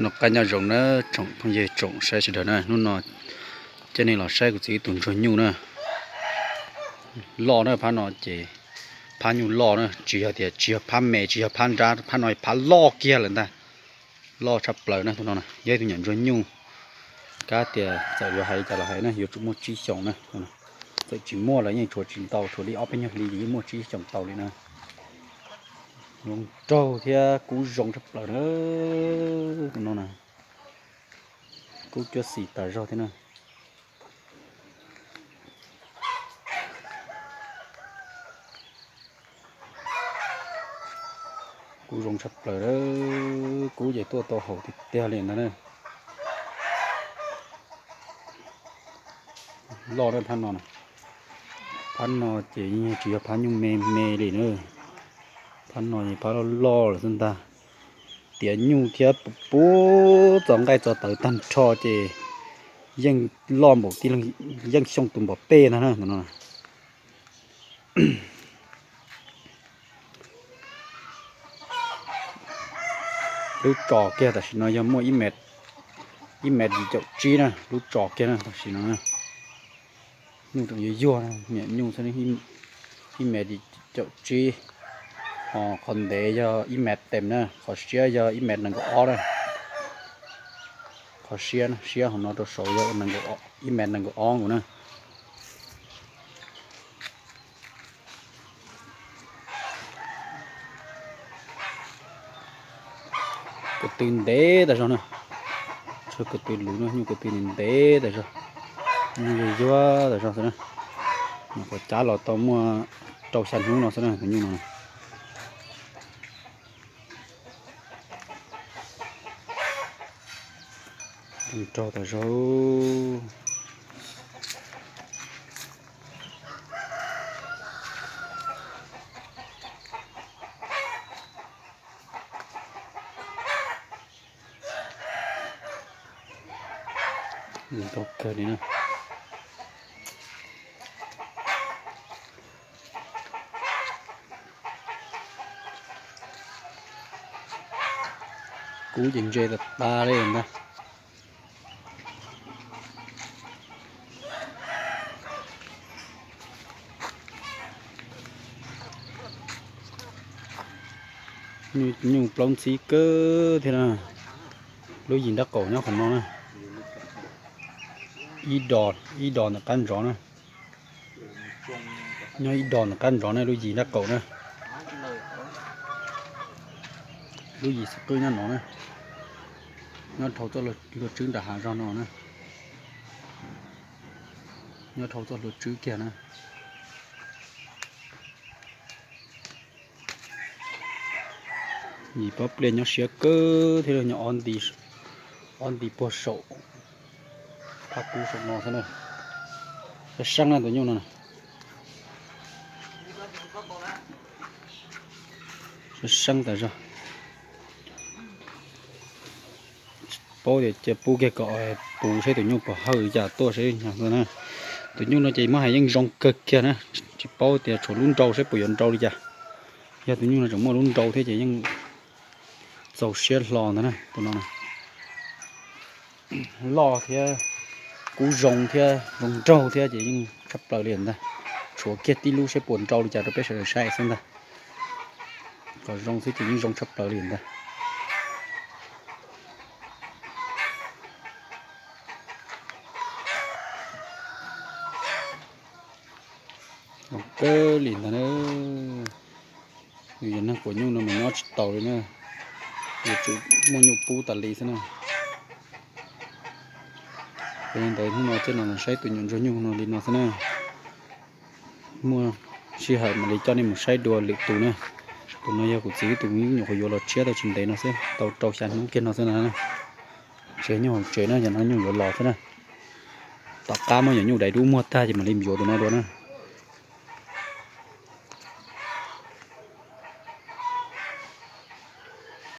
Noj qab nyob zoo na tsoom phooj ywg tsoom saib sawv daws na, hnub no coj nej los saib kuv txiv ib tug ntsuag nyuj na. Loj na, phab no ces phab nyuj loj na, tsis yog tias tsis yog phab me, tsis yog phab nrab, phab no phab loj kiag lawm ntag. Loj tshaj plaws na, tus no yog ib tug nyuam ntsuag nyuj. Kab tias txawm yuav hais li cas los hais na, yuav tsum muaj tsib xyoos na. Txawm tsis muaj los yeej tshuav tsis ntau, tshuav li ob peb nyuag hli ces yeej muaj tsib xyoos tau li na. Zoo nraug thiab kub zoo tshaj plaws na, tus no na. Kub cuab xim tas zog thiab na. Kub zoo tshaj plaws, kub ces tuaj tau haum tiag tiag li ntag na. Loj na phab no, phab no ces tsis yog phab nyuj me me li na. Phab no ces phab loj loj lawm xwb ntag. Tiav nyuj thiab puv txo nqaij txo tawv tag nrho ces yeej loj npaum tib leeg, yeej xyooj tus npaum peb ntag na no. Lub tso kiag tam sim no yog muaj ib mev yim caum tsib na, lub tso kiag na tam sim no. Nyuj tseem yuag yuag, niam nyuj xwb, ib mev yim caum tsib. Ho qhov ntev yog ib mev tes na, qhov siab yog ib mev nees nkaum ob na. Qhov siab, siab hauv no rau saud yog ib mev nees nkaum ob nkaus na. Ko tw ntev tas zog na, ko tw luv no, nyuj ko tw ntev tas zog, nyuj yuag yuag tas zog xwb na. Nyuam qhuav cab los tau muaj rau xya hnub no xwb na tus nyuj no. Nraug tas zog. Nraug kawg li na. Kub ces ntse tas tas li ntag. Nyuj plaub ntxhib kawg thiab na. Lub yim nraub qaum nyob qhov no na. Ib dos, ib dos ntawm qab ntsov na. Nyob ib dos ntawm qab ntsov na, lub yim nraub qaum na. Lub yim xwb qwb nyob no na. Nyob dhau txoj hlua tswb nram hav zog no na. Nyob dhau txoj hlua tswb kiag na. Yim pob pliaj nyob siab kawg thiab, nyob ob nti puag saum phab kub saum no xwb na. Saib seeb na tus nyuj no. Saib seeb tas zog. Paub tias cia pub kiag kom puv saib tus nyuj puas hawj li cas tuaj saib na. Tus nyuj no ces muab hais yeej zoo kawg kiag na, tsis paub tias tshuav lub nrau saib puas yuav nrau li cas. Yog tus nyuj no tseem muaj lub nrau thiab ces yeej txaus siab hlo ntag na tus no. Loj thiab kub zoo thiab zoo nraug thiab ces yeej tshaj plaws li ntag. Tshuav kiag tib lub saib puas nrau li cas rau peb sawv daws saib xwb ntag. Kom zoo xwb ces yeej zoo tshaj plaws li ntag. Zoo kawg li ntag na. Yus yog neeg quav nyuj no mas nyob tsis taus li na, yuav tsum muaj nyuj pub tas li xwb na. Yog li ntawd hnub no thiaj los saib tus nyuam ntsuag nyuj no li no xwb na. Muaj sij hawm mam li coj nej mus saib dua lwm tus na. Tus no yog kuv txiv ib tug nyuam qhuav yuav los tshiab tau tsis ntev no xwb, tau rau xya hnub kiag no xwb na. Tsis yog nyuj hauv tsev na, yog no nyuj yuav los xwb na. Tom qab muab yog nyuj dai dub muag tag ces mam li yuav tus no dua na.